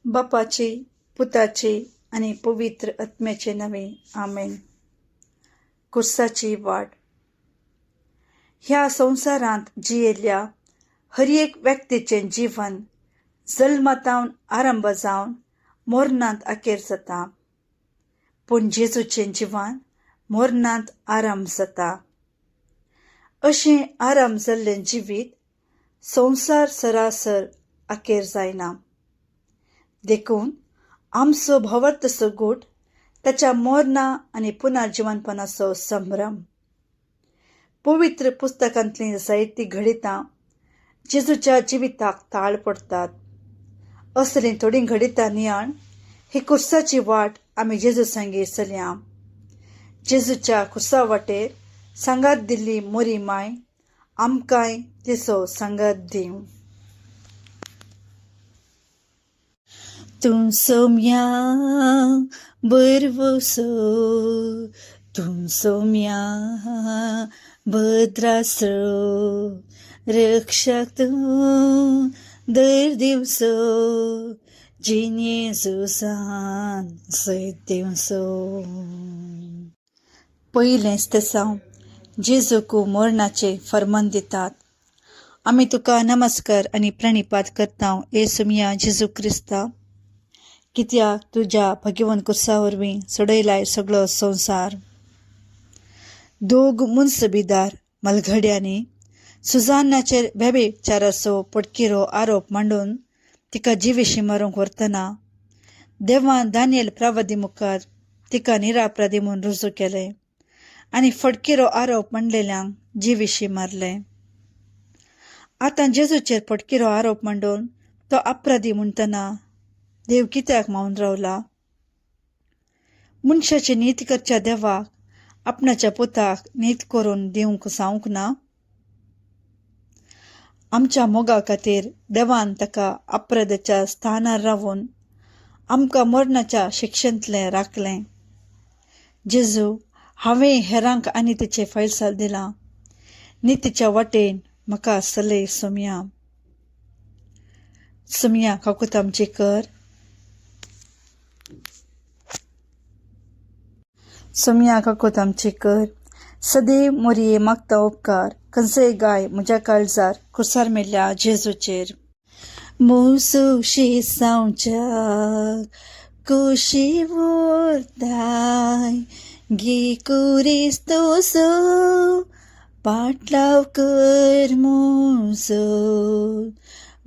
बापाचे, पुताचे आनी पवित्र आत्म्याचे नांवे, आमेन. कुर्साची वाट. ह्या संवसारांत जियेल्ल्या हर एक व्यक्तीचें जीवन जल्मातावन आरंभ जावन मोरनांत अखेर जाता, पूण जेजूचें जिवन मोरनांत आरंभ जाता. अशें आरंभ जाल्लें जिवीत संवसार सरासर अखेर जायना. देखून आमचो भावार्थाचो गूट ताच्या मोरना आनी पुनर्जिवनपणाचो संभ्रम. पवित्र पुस्तकांतलीं जायतीं घडितां जेजूच्या जिविताक ताळ पडटात. असलीं थोडीं घडितां नियाळ ही कुर्साची वाट आमी जेजू संगी चलया. जेजूच्या कुर्सा वाटेर सांगात दिल्ली मोरी माय आमकांय तिचो सांगात दिवं. तूं सोम्या बरवसो, तूं सोम्या भद्रासो, रक्षक तूं दर दिवसो, जिणेजुसान सयत दिवसो. पयलेंच तेसांव जेजूक मरणाचें फर्मान दितात. आमी तुका नमस्कार आनी प्रणिपात करता ए सुमिया जेजू क्रिस्ता, कित्याक तुज्या भगवंत कुर्सा वरवीं सोडयलाय सगळो संवसार. दोग मुन्सबीदार मलघड्यांनी सुजानाचेर व्यभिचाराचो पटकिरो आरोप मांडून तिका जिविशी मारूंक व्हरतना देवान दानियल प्रावादी मुखार तिका निरापराधी म्हूण रुजू केलें आनी फटकिरो आरोप मांडलेल्यांक जिविशी मारलें. आतां जेजूचेर फटकिरो आरोप मांडून तो अपराधी म्हणटना देव कित्याक मावन रावला? मनशाची नीत करच्या देवाक आपणाच्या पुताक नीत करून दिवंक जावंक ना? आमच्या मोगा खातीर देवान ताका अपराधाच्या स्थानार रावन आमकां मरणाच्या शिक्षेंतलें राखलें. जेजू, हांवें हेरांक आनी तिचें फैसल दिलां. नितीच्या वाटेन म्हाका सलय सोमया. सोमया काकूत आमची कर. सोमया काकूत आमची कर. सदैव मोरये मागता उपकार खंयचेय गाय म्हज्या काळजार कुसार मेल्ल्या जेजूचेर. मोसुशी सावच्याक कुशी उरताय गी कुरिस्तोसो पाटलाव कर मोसो.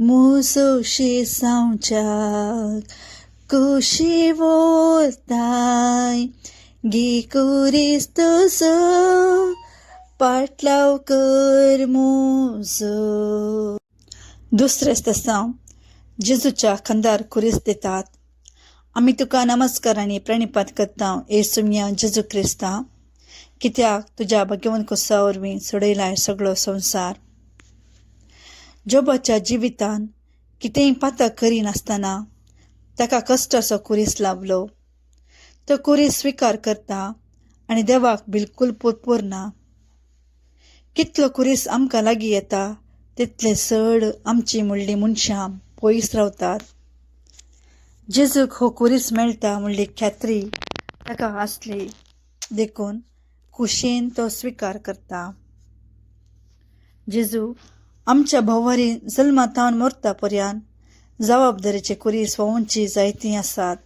मोसुशी सावच्याक कुशी उरताय गी कुरिस्तोसो पाटलाव कर मोसो. दुसरें तेसांव जेजूच्या खांदार कुरीस दितात. आमी तुका नमस्कार आनी प्रणिपात करता ए सुमया जेजू क्रिस्ता, कित्याक तुज्या भगवंत कुर्सा वरवीं सोडयलाय सगळो संवसार. जोबाच्या जिवितान कितेंय पातक करिनासतना ताका कश्टाचो कुरीस लाभलो. तो कुरीस स्विकार करता आनी देवाक बिलकूल पुरपुरना. कितलो कुरीस आमकां लागीं येता तितले चड आमची म्हणली मनशां पयस रावतात. जेजूक हो कुरीस मेळटा म्हणली खात्री ताका आसली, देखून खुशयेन तो स्विकार करता. जेजू, आमच्या भोंवरी जल्मातावन मरता पर्यंत जबाबदारीचे कुरीस व्हांवची जायतीं आसात.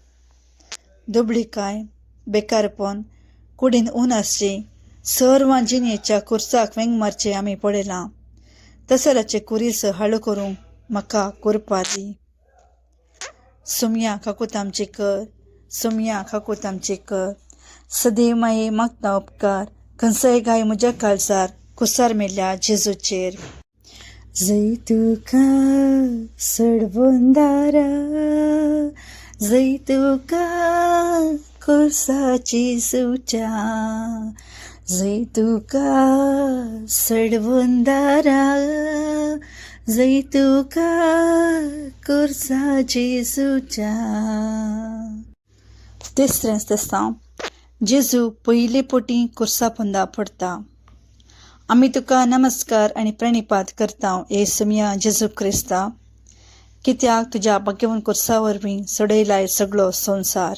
दुबळीकाय, बेकारपण, कुडीन ऊन आसची सर्वां जिणेच्या कुर्साक वेंग मारचें आमी पळयलां. तसल्याचे कुरीस हाळू करूंक म्हाका कुरपा दी. सुमया काकूत आमची कर. सुमया काकूत आमची कर. सदैव माये मागता उपकार खंयचोय गाय म्हज्या काळजार कुसार मेल्ल्या जेजूचेर. जंय तुका सडवंदारा, जंय तुका कुर्साची सुच्या, जंय तुका सडवंदारा, जंय तुका कुर्साची सुच्या. तिसरें तेसांव जेजू पयले पटी कुर्सा पोंदा पडटा. आमी तुका नमस्कार आनी प्रणिपात करता ए सुमया जेजू क्रिस्ता, कित्याक तुज्या भाग्यवन खुर्सा वरवीं सोडयलाय सगळो संवसार.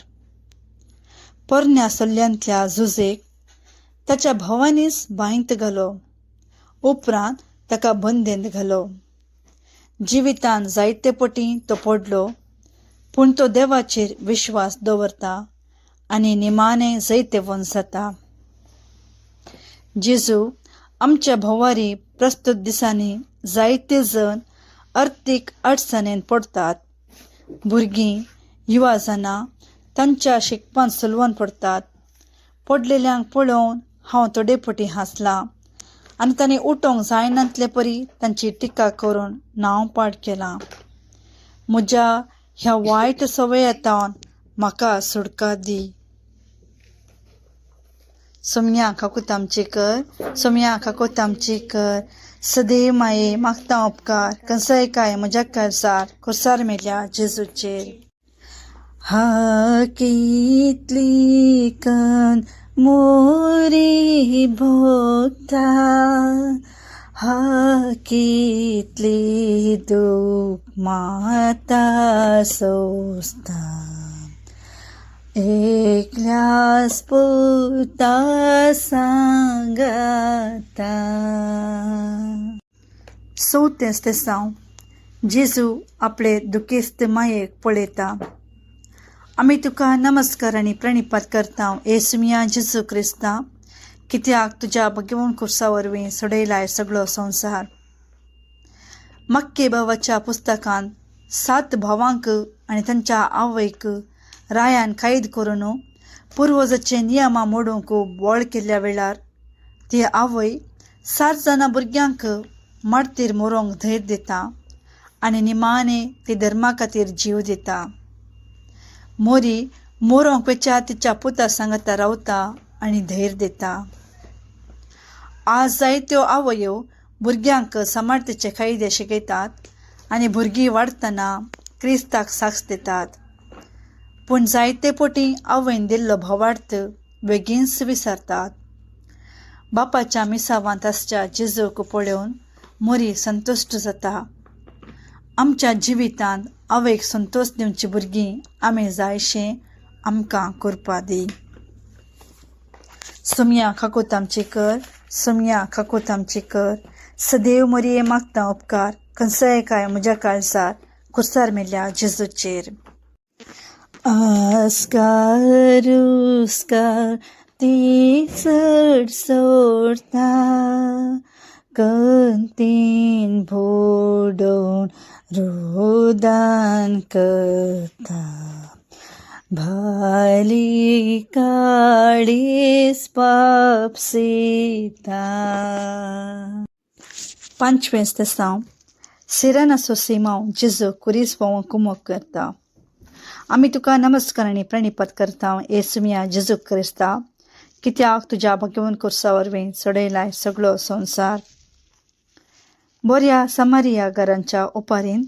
पोरण्या सल्ल्यांतल्या जुजेक ताच्या भावांनीच बांयत घालो, उपरांत ताका बंदेंत घालो. जिवितान जायते पटी तो पडलो, पूण तो देवाचेर विश्वास दवरता आनी निमाणें जैतवंत जाता. जेजू, आमच्या भोवारी प्रस्तुत दिसांनी जायते जण अर्थीक अडचणेन पडटात. भुरगीं, युवा जाणां तांच्या शिकपांत सलवून पडटात. पडलेल्यांक पळोवन हांव थोडे पटी हांसलां आनी तांणी उठोवंक जायनातले परी तांची टिका करून नांव पाड केलां. म्हज्या ह्या वायट संवयांतल्यान म्हाका सुटका दी. सोमया काकूत आमची कर, सोमया काकूत आमची कर, सदैव माये मागता उपकार, कंसय काय म्हज्या काळजार खुर्सार मेल्या जेजूचेर. हा कितली कन मोरी भोगता, हा कितली दूख माता सोंसता, एकल्याच पुता सांगता. चवथें स्तेसांव. जेजू आपले दुखेस्त मायेक पळयता. आमी तुका नमस्कार आनी प्रणिपात करता येसुमिया जेजू क्रिस्ता, कित्याक तुज्या भगवंत खुर्सा वरवीं सोडयलाय सगळो संवसार. मक्के भावाच्या पुस्तकांत 7 भावांक आनी तांच्या आवयक रायान कैद करून पुर्वजाचे नियमां मोडूंक बोळ केल्ल्या वेळार ती आवय 7 जाणां भुरग्यांक मार्तीर मरोंक धैर्य दिता आनी निमाणें ती धर्मा खातीर जीव दिता. मोरी मोरोंक वेच्या तिच्या पुता सांगता रावता आनी धैर्य दिता. आज जायत्यो आवयो भुरग्यांक समार्थेचे कायदे शिकयतात आनी भुरगीं वाडटना क्रिस्ताक साक्ष दितात, पूण जायते पटी आवयन दिल्लो भावार्थ बेगीनच विसरतात. बापाच्या मिसावांत आसच्या जेजूक पळोवन मोरी संतुश्ट जाता. आमच्या जिवितांत आवयक संतोश दिवची भुरगीं आमी जायशें आमकां करपा दी. सोमया काकूत आमची कर, सोमया काकूत आमची कर, सदैव मोरये मागता उपकार, खंयचोय काय म्हज्या काळजार खुर्सार मेल्या जेजूचेर. आस्कार उस्कार ती चड सोडता, कंतीन भोडोवन रोदान करता, भायली काळीज पापसिता. पांचवें स्तेसांव. सिरेनाचो सिमांव जेजू खुरीस पावोवंक कुमोक करता. आमी तुका नमस्कार आनी प्रणिपात करता येसुमिया जेजू क्रिस्ता, कित्याक तुज्या भाग्यवंत खुर्सा वरवीं सोडयलाय सगळो संवसार. बऱ्या समारिया घरांच्या ओपारीन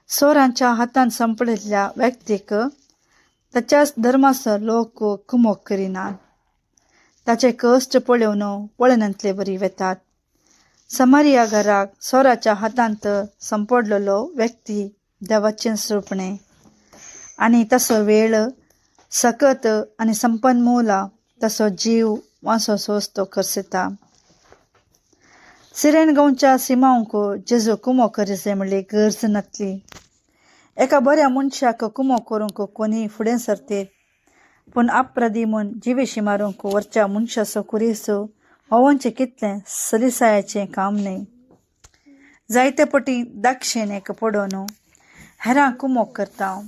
सोरांच्या हातान सांपडिल्ल्या व्यक्तीक ताच्याच धर्माचो लोक कुमोक करिनात, ताचे कश्ट पळोवन पळयनातले बरी वेतात. समारिया घराक सोराच्या हातांत सांपडलेलो व्यक्ती देवाचें सुपणें आनी तसो वेळ सकत आनी संपन्न मोला तसो जीव वांसो सोस तो खर्चता. सिरेन गांवच्या सिमांवक जेजू कुमो करीसे म्हणली गरज नासली. एका बऱ्या मनशाक कुमो करूंक कोणीय फुडें सरतेत, पूण अपराधी म्हूण जिवेशी मारूंक वरच्या मनशाचो खुरीस व्हांवोवचें कितलें सलिसायाचें काम न्हय. जायते पटी दाक्षेणेक पडोवन हेरांक कुमोक करता.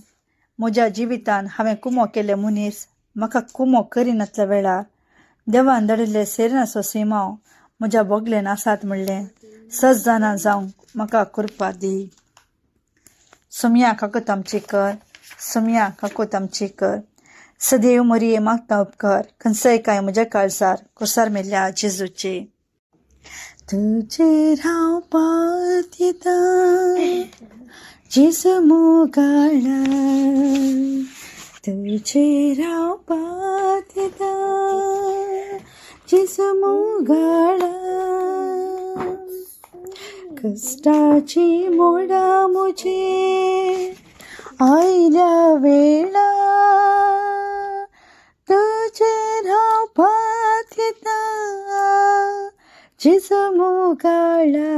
म्हज्या जिवितान हांवें कुमो केल्ले मनीस म्हाका कुमो करिनासल्या वेळार देवान धाडिल्ले सेरेनाचो सिमांव म्हज्या बोगलेन आसात म्हणलें सज जाणां जावंक म्हाका कृपा दी. सोमया काकूत आमची कर, सोमया काकूत आमची कर, सदैव मोरये मागता उपकार, खंयचोय काय म्हज्या काळजार खुर्सार मेल्ल्या जेजूचे. तुजेर हांव पातयेतां जेजू मोगाळा, तुजेर हांव पातयेतां जेजू मोगाळा, कश्टाची मोडां म्हजेर आयल्या वेळा तुजेर हांव पातयेतां जेजू मोगाळा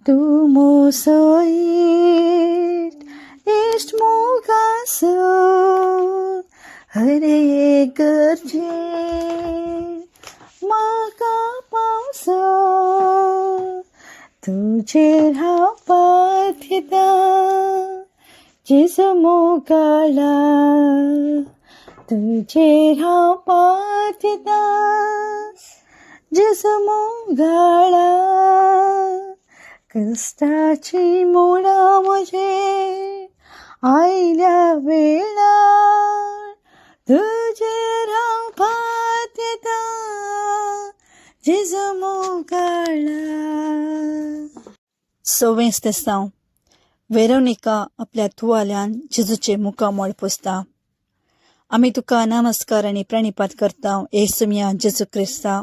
तूं म्हजो इश्ट इश्ट मोगाचो हर एक गरजेक म्हाका पावसो तुजेर हांव पातयेतां जेजू मोगाळा तुजेर हांव पातयेतां जेजू मोगाळा कश्टाची मोडां म्हजेर आयल्या वेळार तुजेर हांव पातयेतां जेजू मोगाळा. सवें स्तेसांव. वेरोनिका आपल्या तुवाल्यान जेजूचें मुखामळ पुसता. आमी तुका नमस्कार आनी प्रणिपात करता येसुमिया जेजू क्रिस्ता,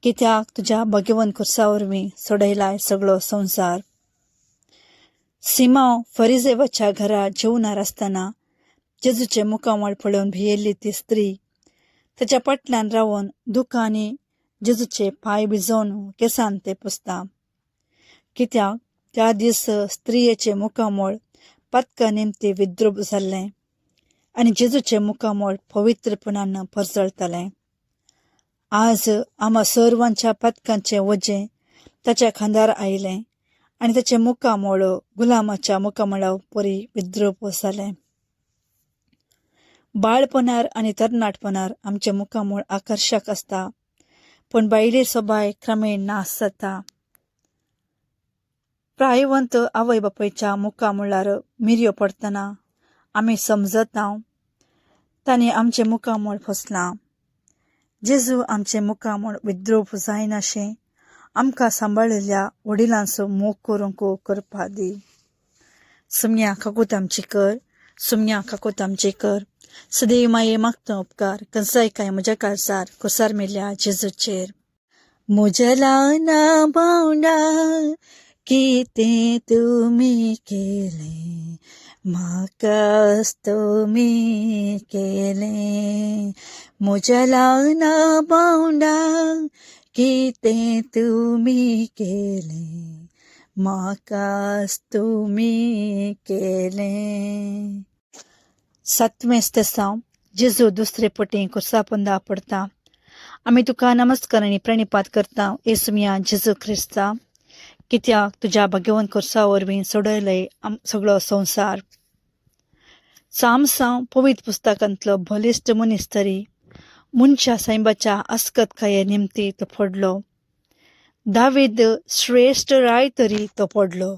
कित्याक तुज्या भगवंत खुर्सा वरवीं सोडयलाय सगळो संवसार. सिमांव फरिजेवाच्या घरा जेवणार आसतना जेजूचें मुखामळ पळोवन भियेल्ली ती स्त्री ताच्या फाटल्यान रावन दुकांनी जेजूचे पांय भिजोवन केंसान ते पुसता. कित्याक त्या दीस स्त्रियेचें मुखामळ पातका निमती विद्रूप जाल्लें आनी जेजूचें मुखामळ पवित्रपणान परजळतालें. आज आमा सर्वांच्या पातकांचें वजें ताच्या खांदार आयलें आनी ताचें मुखामळ गुलामाच्या मुखामळा परी विद्रूप जालें. बाळपणार आनी तरणाटपणार आमचें मुखामळ आकर्शक आसता, पूण बायले सोबाय क्रमेण नाश जाता. प्रायवंत आवय बापायच्या मुखामळार मिरयो पडटना आमी समजता तांणी आमचें मुखामळ फसलां. जेजू आमचें मुखामळ विद्रूप जायनाशें आमकां सांबाळिल्ल्या वडिलांचो मोग करूंक करपा दी. सुम्या काकूत आमची कर, सुम्या काकूत आमची कर. सदैव माये मागता उपकार कंसाय काय म्हज्या काळजार कुसार मेल्या जेजूचेर. म्हज्या ल्हाना भावंडा कितें तुमी केलें म्हाकाच तुमी केलें. म्हज्या ल्हाना भावंडा कितें तुमी केलें म्हाकाच तुमी केलें. सातवें स्तेसांव. जेजू दुसरे पटी खुर्सा पोंदा पडता. आमी तुका नमस्कार आनी प्रणिपात करता येसुमिया जेजू क्रिस्ता, कित्याक तुज्या भगवंत खुर्सा वरवीं सोडयलय सगळो संवसार. सामसांव पवित्र पुस्तकांतलो बलिश्ट मनीस तरी मनशा सायबाच्या आस्कतकाये निमती तो पडलो. दावीद श्रेश्ठ राय तरी तो पडलो.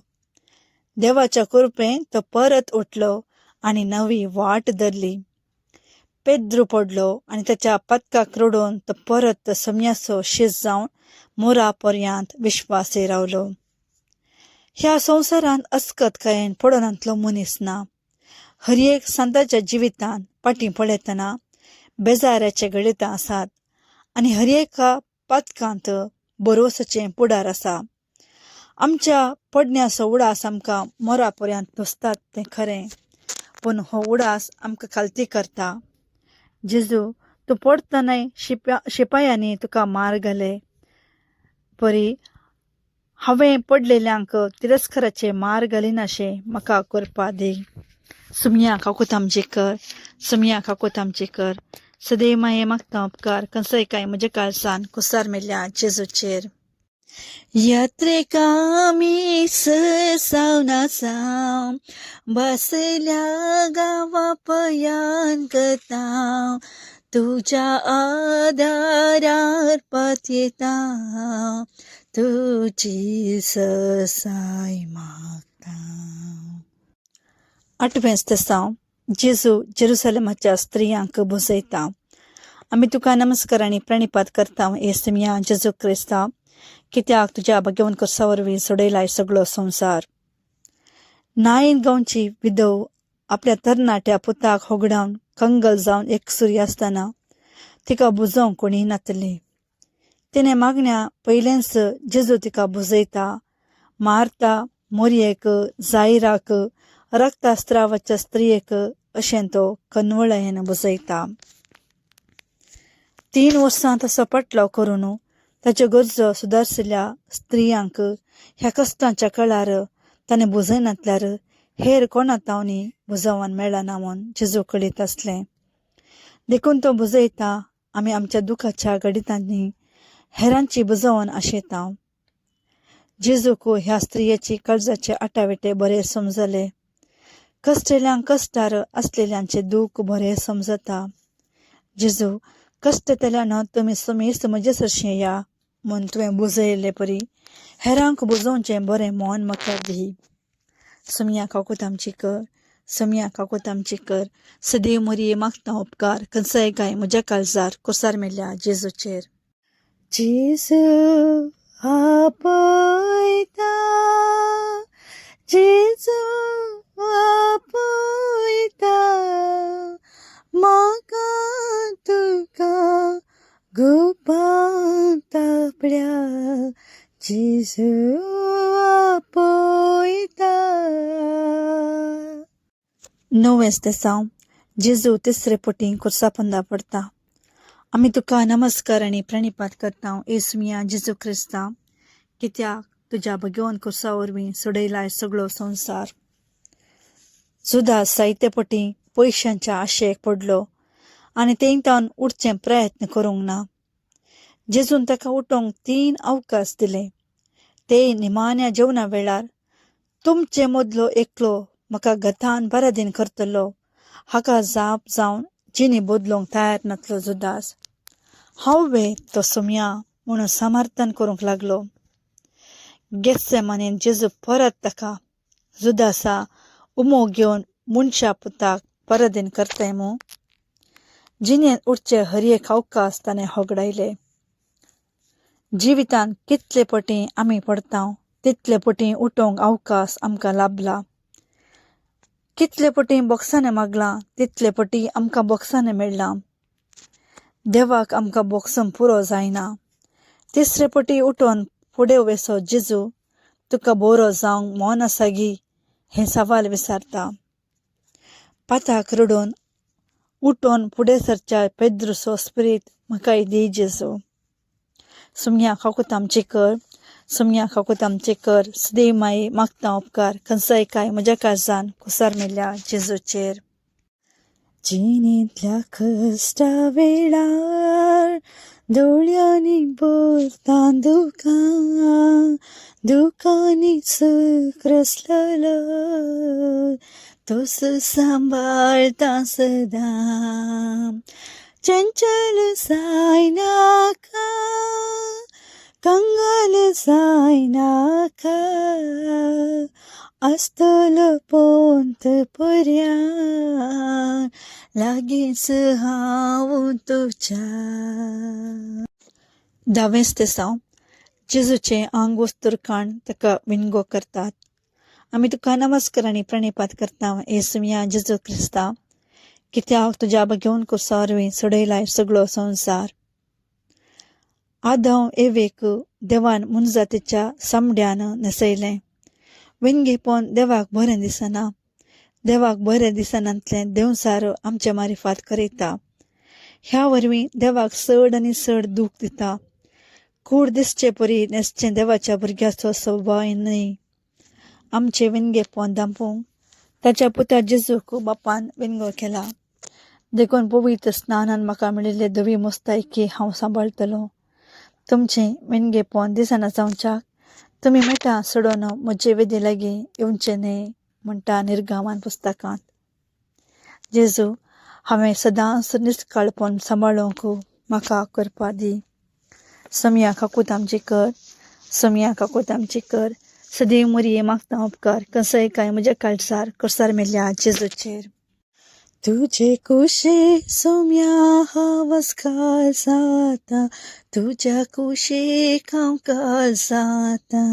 देवाच्या कृपेन तो परत उठलो आनी नवी वाट धरली. पेद्रू पडलो आनी ताच्या पदकाक रडून तो परत सम्यासो शीस जावन मोरा पर्यांत विश्वासी रावलो. ह्या संवसारांत अस्कतकायेन पडनांतलो मनीस ना. हर एक सांताच्या जिवितांत फाटीं पळयतना बेजाराचे घडितां आसात आनी हर एका पातकांत भरवसाचें पुडार आसा. आमच्या पडण्याचो उडास आमकां मोरा पर्यंत धोसतात तें खरें, पूण हो उडास आमकां खालती करता. जेजू तूं पडटनाय शिपायांनी तुका मार घाले परी हांवें पडलेल्यांक तिरस्काराचे मार घालिनाशें म्हाका करपा दी. सुमया काकूत आमची कर, सुमया काकूत आमची कर. सदैव माये मागता उपकार कंसय काय म्हज्या काळसान कुसार मेल्या जेजूचेर. यात्रेक आमी सावन आसा बसल्या गांवा पयान करता तुज्या आदारार पातयेता तुजी ससाय मागता. आठवें स्तेसांव. जेजू जेरुसलेमाच्या स्त्रियांक भुजयता. आमी तुका नमस्कार आनी प्रणिपात करता येसुमिया जेजू क्रिस्ता, कित्याक तुज्या भगवंत खुर्सा वरवीं सोडयलाय सगळो संवसार. नायन गांवची विधव आपल्या तरणाट्या पुताक होगडावन कंगल जावन एकसुरी आसतना तिका बुजोवंक कोणी नातली. तिणें मागण्या पयलेंच जेजू तिका बुजयता. मारता मोरयेक, जायराक, रक्तस्त्रावाच्या स्त्रियेक अशें तो कनवळायेन बुजयता. 3 वर्सां तसो पाटलाव करून ताच्यो गरजो सुदारशिल्ल्या स्त्रियांक ह्या कश्टांच्या कळार ताणें बुजयनातल्यार हेर कोणा तावनी बुजोवन मेळना म्हूण जेजू कळीत आसलें. देखून तो बुजयता. आमी आमच्या दुखाच्या घडितांनी हेरांची बुजोवन आशेता. जेजूक ह्या स्त्रियेची काळजाचे आटाविटे बरे समजले. कश्टेल्यांक कश्टार आसलेल्यांचे दूख बरें समजता. जेजू कश्टतल्यान तुमी समेस्त म्हजे सरशीं या म्हूण तुवें बुजयल्ले परी हेरांक बुजोवचें बरें मन म्हाका दी. सोमया काकूत आमची कर, सोमया काकूत आमची कर. सदैव मोरये मागता उपकार खंयचोय काय म्हज्या काळजार कोसार मेल्या जेजूचेर. जेजू आपयता, जेजू आपयता, म्हाका तुका गोपांत आपल्या, जेजू आपयता. 9 देसांव जेजू तिसरे पटी कुर्सा पंदा पडता. आमी तुका नमस्कार आनी प्रणिपात करता येसुमिया जेजू क्रिस्ता, कित्याक तुज्या भगवान कुर्सा वरवीं सोडयलाय सगळो संवसार. जुदास साहित्यपटी पयशांच्या आशेक पडलो आनी तेंकां उठचें प्रयत्न करूंक ना. जेजून ताका उठोवंक 3 अवकाश दिले. ते निमाण्या जेवणा वेळार तुमचे मदलो एकलो म्हाका गतान बरादीन करतलो हाका जाप जावन जिणी बदलूंक तयार नातलो जुदास हांव वे तो सोमया म्हणून समर्थन करूंक लागलो. गेत्सेमानीन जेजू परत ताका जुदासा उमो घेवन मनशा पुताक परदीन करताय मू. जिणेंत उठचे हर एक अवकाश ताणें होगडायले. जिवितांत कितले पटी आमी पडता तितले पटी उठोवंक अवकाश आमकां लाभला. कितले पटी बोक्सांनी मागलां तितले पटी आमकां बोक्सांनी मेळ्ळां. देवाक आमकां बोक्सून पुरो जायना. तिसरे पटी उठोवन फुडें वेसो जेजू तुका बरो जावंक मन आसा गी हें सवाल विचारता. पाताक रडून उठोवन फुडें सरच्या पेद्रुचो स्पिरीत म्हाकाय दी जेजू. सोमया काकूत आमची कर, सोमया काकूत आमची कर. सदैव माई मागता उपकार खंयचोय काय म्हज्या काळजान कुसार मेल्या जेजूचेर. जिणेंतल्या कश्टा वेळार दोळ्यांनी भरता दुकां, दुकांनी सूख रसलो तोच सांबाळता सदां. चंचल जायनाका, कंगाल जायनाका, आसतलो पोंत पर्यान लागींच हांव तुज्या. 10वेंच तेसांव जेजूचें आंग वस्तूर काण ताका विणगो करतात. आमी तुका नमस्कार आनी प्रणिपात करता येसुमिया जेजू क्रिस्ता, कित्याक तुज्या घेवन कुर्सा वरवीं सोडयलाय सगळो संवसार. आदम एवेक देवान मनजातीच्या सामड्यान न्हेसयलें. विणगेपण देवाक बरें दिसना. देवाक बरें दिसनातलें देंवचार आमच्या मारिफात करयता. ह्या वरवीं देवाक चड आनी चड दूख दिता. कूड दिसचे परी न्हेसचें देवाच्या भुरग्याचो स्वभाव न्हय. आमचें विणगेपण दांपूंक ताच्या पुता जेजूक बापान विणगो केला. देखून पवित्र स्नानान म्हाका मेळिल्ले धवी मुस्तायकी हांव सांबाळटलो. तुमचें विणगेपण दिसना जावच्याक तुमी मेटां सोडून म्हजे वेदी लागीं येवचें न्हय म्हणटा निर्गांवान पुस्तकांत. जेजू हांवें सदांच निस्काळपण सांबाळूंक म्हाका करपा दी. सोमया काकूत आमची कर, सोमया काकूत आमची कर. सदैव मोरये मागता उपकार कसोय काय म्हज्या काळजार कुर्सार मेल्या जेजूचेर. तुझे कुशे सोम्या हांव काल जाता, तुज्या कुशीक हांव काल जाता.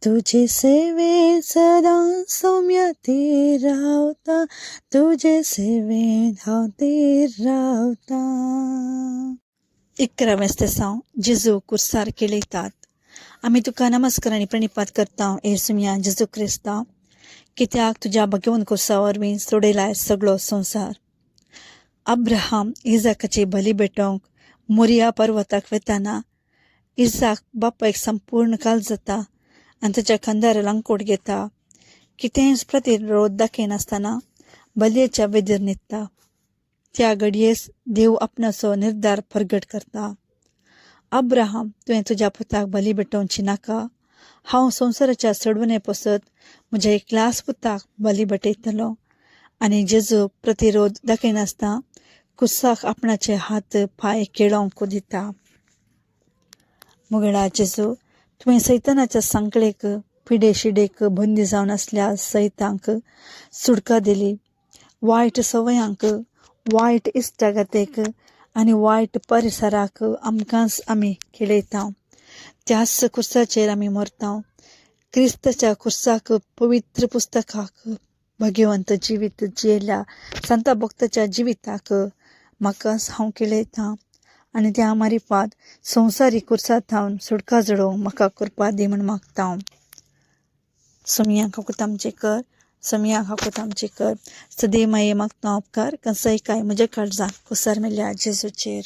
तुझे सेवेन सदां सोम्या ती रावता, तुझे सेवेन हांव ती रावता. इकरावें तेसांव जेजू कुर्सार केळयतात. आमी तुका नमस्कार आनी प्रणिपात करता येसुमिया जेजू क्रिस्ता, कित्याक तुज्या भगवंत कुर्सा वरवीं सोडयलाय सगळो संवसार. अब्राहम इजाकाची बली भेटोवंक मोरिया पर्वताक वेताना इजाक बापायक संपूर्ण काल जाता आनी ताच्या खांदार लांकूड घेता. कितेंच प्रतिरोध दाखयनासतना बलयेच्या वेदीर न्हिदता. त्या घडयेस देव आपणाचो निर्धार प्रगट करता. अब्राहम, तुवें तुज्या पुताक बली भेटोवची नाका. हांव संवसाराच्या सोडवणे पसत म्हज्या एकल्याच पुताक बली भेटयतलो. आनी जेजू प्रतिरोध दाखयनासतना कुसाक आपणाचे हात पांय केळोवंक दिता. मुगळा जेजू, तुवें सैतानाच्या सांकळेक पिडे शिडेक बंदी जावन आसल्या सैतांक सुटका दिली. वायट संवयांक, वायट इश्टागतेक आनी वायट परिसराक आमकांच आमी खेळयता. त्याच कुर्साचेर आमी मरता. क्रिस्ताच्या कुर्साक, पवित्र पुस्तकाक, भगवंत जिवीत जियेल्या संता भक्ताच्या जिविताक म्हाकाच हांव खेळयता आनी त्या मारिफात संवसारी कुर्सा थावन सुटका जोडोवंक म्हाका कृपा दी म्हूण मागता. सोमया खाकूत आमचें कर, सोमया खाकूत आमचें कर. सदैव माये मागता उपकार कंसय काय म्हज्या काळजान कुसार मेल्या जेजूचेर.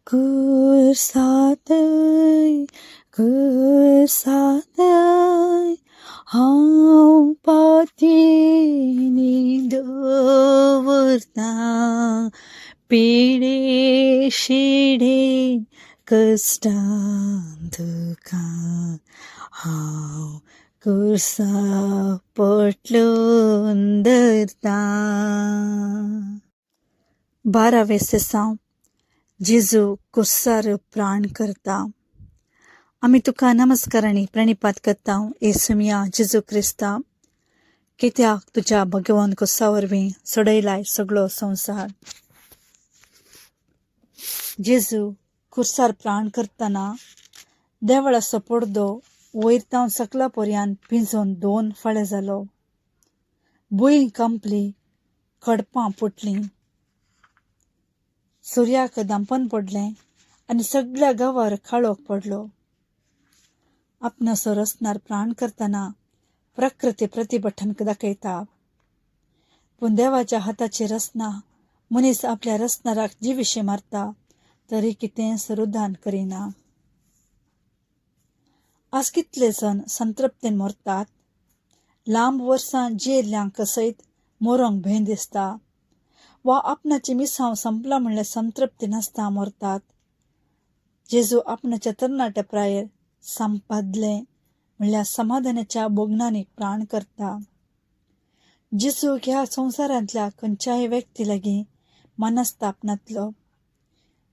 कुर्सांतय कुर्सांतय हांव पातीनी दवरता, पिडे शिडे कश्टां दुखां हांव कुर्सा पोटलून धरता. बारावें सेसांव जेजू कुर्सार प्राण करता. आमी तुका नमस्कार आनी प्रणिपात करता येसुमिया जेजू क्रिस्ता, कित्याक तुज्या भगवान कुर्सा वरवीं सोडयलाय सगळो संवसार. जेजू कुर्सार प्राण करतना देवळाचो पडदो वयर तावन सकला पर्यान पिंजून दोन फाळे जालो. भूंय कांपली, खडपां फुटलीं, सुर्याक धांपन पडलें आनी सगळ्या गांवार काळोख पडलो. आपणाचो रसनार प्राण करतना प्रकृती प्रतिभटन दाखयता. पूण देवाच्या हाताची रचना मनीस आपल्या रसनाराक जिविशें मारता तरी कितेंच रुदान करिना. आज कितले जण संतृप्तेन मरतात. लांब वर्सां जियेल्ल्यांक सयत मरोंक भंय दिसता वा आपणाची मिसांव संपला म्हणल्यार संतृप्ती नासता मरतात. जेजू आपणाच्या तरणाट्या प्रायेर संपादलें म्हणल्यार समाधानाच्या भोगणांनी प्राण करता. जेजूक ह्या संवसारांतल्या खंयच्याय व्यक्ती लागीं मनस्ताप नातलो.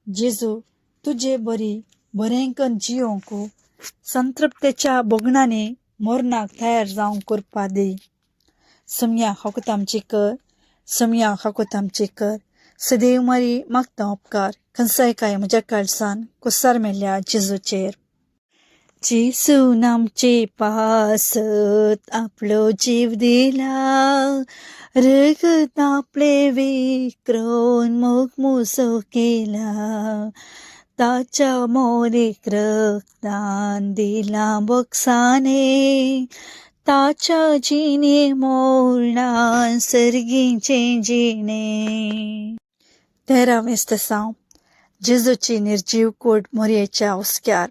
जेजू तुजे बरी बरें कन्न जियोवंक संतृप्तेच्या भोगणांनी मरणाक तयार जावंक करपा दी. सोमया हाकूत आमची कर, सोमया हाकूत आमची कर. सदैव मारी मागता उपकार खंयसाय काय म्हज्या काळजान कुसार मेल्ल्या जेजूचेर. जेजून आमचे पासत आपलो जीव दिला, रगत आपले विक्रोवन मोग मुसो केला. ताच्या मोरीक रक्तान दिला बक्षाने, ताच्या जिणे मोडला सर्गीचें जिणे. तेरावें तेसांव जेजूची निर्जीव कूड मोरयेच्या हुस्क्यार.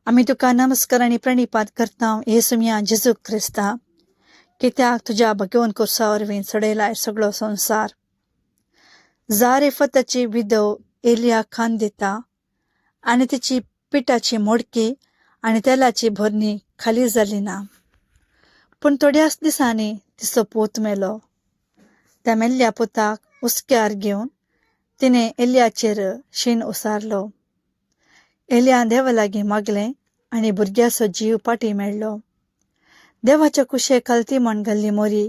आमी तुका नमस्कार आनी प्रणिपात करता येसुमिया जेजू क्रिस्ता, कित्याक तुज्या भगवंत कुर्सा वरवीं सोडयलाय सगळो संवसार. जारेफताची विधव एलिया खान दिता आनी तिची पिठाची मोडकी आनी तेलाची भरणी खाली जाली ना. पूण थोड्याच दिसांनी तिचो पूत मेलो. त्या मेल्ल्या पुताक हुस्क्यार घेवन तिणें एलियाचेर शीण उसारलो. एलियान देवा लागीं मागलें आनी भुरग्याचो जीव फाटीं मेळ्ळो. देवाच्या कुशेक खालती म्हण घाल्ली मोरी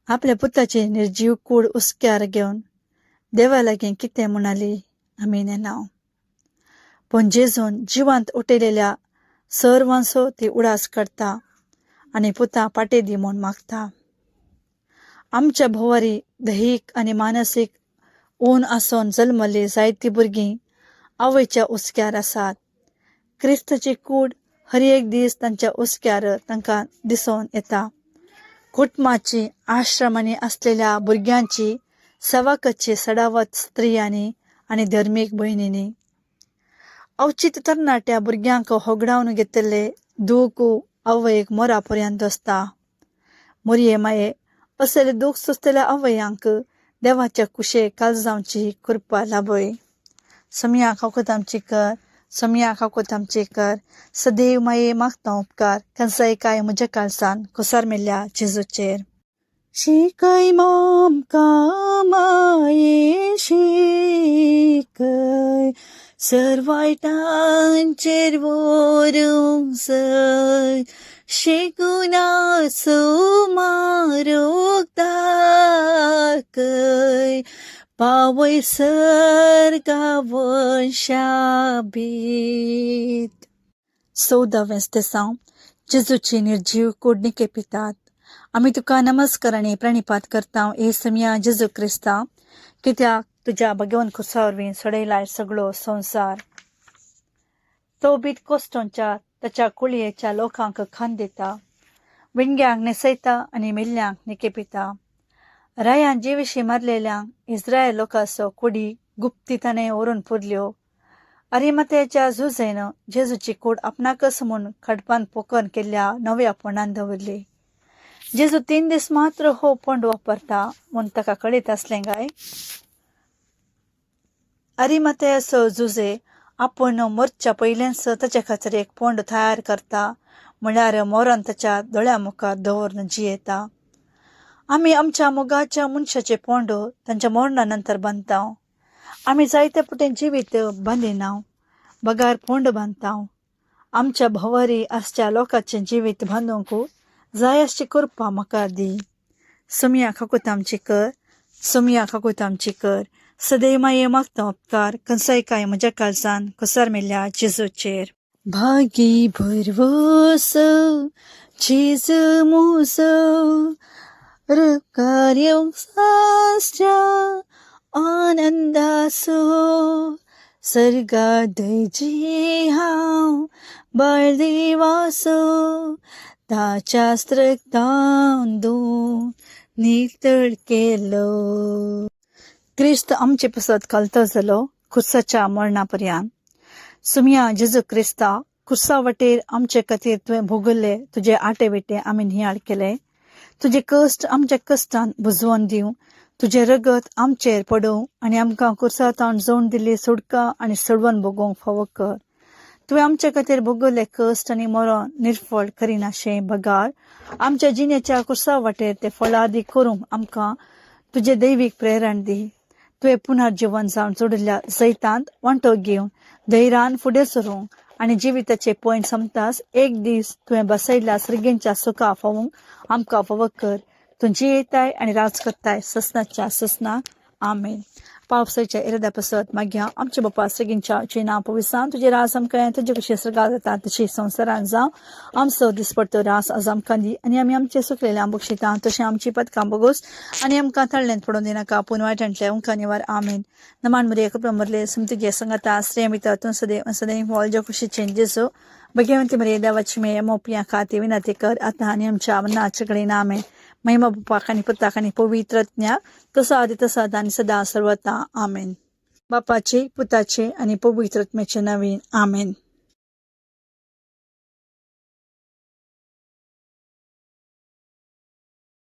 आपल्या पुताची निर्जीव कूड हुस्क्यार घेवन देवा लागीं कितें म्हणाली आमी नेणाव. पूण जेजून जिवांत उठयलेल्या सर्वांचो ती उडास काडटा आनी पुता फाटीं दी म्हूण मागता. आमच्या भोंवरी दैहीक आनी मानसीक ऊन आसून जल्मल्ली जायतीं भुरगीं आवयच्या हुस्क्यार आसात. क्रिस्ताची कूड हर एक दीस तांच्या हुस्क्यार तांकां दिसून येता. कुटुंबाची आश्रमांनी आसलेल्या भुरग्यांची सवाकची सडावत स्त्रियांनी आनी धर्मीक भयणींनी अवचीत तरणाट्या भुरग्यांक होगडावन घेतिल्ले दूख आवयक मोरा पर्यंत आसता. मोरये माये असले दूख सोंसतल्या आवयांक देवाच्या कुशे काळजांची कृपा लाभय. सोमया काकूत आमची कर, सोमया काकूत आमची कर, सदैव माये मागता उपकार कंसाय काय म्हज्या काळजान कुसार मेल्ल्या जेजूचेर. शिकय आमकां माये शिकय, सर्वायटांचेर व्हरूंक जय, शिकून आसूं मारूंक दाखय, पावय सर्गा वंशा भीत. 14वें स्तेसांव. जेजूची निर्जीव कूड निके पितात. आमी तुका नमस्कार आनी प्रणिपात करता येसुमिया जेजू क्रिस्ता, कित्याक तुज्या भगवान खुर्सा वरवीं सोडयलाय सगळो संवसार. तो बीत कोस्टोंच्या ताच्या कुळयेच्या लोकांक खान दिता, विणग्यांक न्हेसयता आनी मेल्ल्यांक निकेपिता. रायान जिविशी मारलेल्यांक इस्रायल लोकांचो कुडी गुप्ती ताणें व्हरून पुरल्यो. अरिमतेच्या जुझेन जेजूची कूड आपणाकच म्हूण खडपान पोकन केल्ल्या नव्या फोंडान दवरली. जेजू 3 दीस मात्र हो फोंड वापरता म्हूण ताका कळीत आसलें काय? अरिमतेचो जुझे आपूण मरच्या पयलेंच ताच्या खातीर एक फोंड तयार करता, म्हळ्यार मरण ताच्या दोळ्या मुखार दवरून जियेता. आमी आमच्या मोगाच्या मनशाचे फोंड तांच्या मरणा नंतर बांदता. आमी जायते पुटें जिवीत बांदिना, बगार फोंड बांदता. आमच्या भोंवरी आसच्या लोकांचें जिवीत बांदूंक जाय आसची कृपा म्हाका दी. सोमया काकूत आमची कर, सोमया काकूत आमची कर, सदैव माये मागता उपकार कंसाय काय म्हज्या काळजान कुसार मेल्ल्या जेजूचेर. भागी भरवसो जेजू मुजो, कार्य आनंदासो, सर्गाद जी हांव बाळदेवासो, ताच्या रक्तान धुवन नितळ केलो. क्रिस्त आमचे पसत कलतो जालो खुर्साच्या मरणा पर्यंत. सुमया जेजू क्रिस्ता, खुर्सा वटेर आमचे खातीर तुवें भोगल्ले तुजे आटे विटे आमी नियाळ केले. तुजे कश्ट आमच्या कश्टान बुजवून दिवं, तुजें रगत आमचेर पडूं आनी आमकां कुर्सातावन जोड दिल्ली सुटका आनी सोडवण भोगोवंक फावो कर. तुवें आमच्या खातीर भोगल्ले कश्ट आनी मरण निर्फळ करिनाशें बगार आमच्या जिणेच्या कुर्सा वाटेर ते फळादी करूंक आमकां तुजें दैवीक प्रेरण दी. तुवें पुनर्जीवन जावन जोडिल्ल्या जैतांत वांटो घेवन धैर्यान फुडें सरूंक आनी जिविताचे पॉयंट सोंपताच एक दीस तुवें बसयल्ल्या सर्गेंच्या सुखा फावूंक आमकां फावो कर. तूं जियेताय आनी राज करताय ससनाच्या ससनाक. आमेन. पावसाच्या इराद्या पासत मागया. आमच्या बापा सर्गींच्या, तुजें नांव पवित्र, तुजें राज आमकां, तुजे कशें सर्गात जाता तशी संवसारान जावं. आमचो दिसपडतो रास आज आमकां दी आनी आमी आमचे सुकलेले बक्षिता तशें आमची पदकां बगोस आनी आमकां तळ्ळेंत पडून दिनाका, पूण वायटांतले आमकां निवार. आमेन. नमान मरिया, कृपा मरले, तुजे संगता, स्त्रियां भितर तूं सदैव सदैव व्हड खुशीचें जेजू. भगवंती मरिये, देवाची माये, मोपया खातीर विनंती कर आतां आनी आमच्या मरणाच्या घडयेन. आमेन. महिमा बापाक आनी पुताक आनी पवित्र आत्म्याक, तसो आदी तसो आतां आनी सदां सर्वता. आमेन. बापाचे, पुताचे आनी पवित्र आत्म्याचे नवीन. आमेन.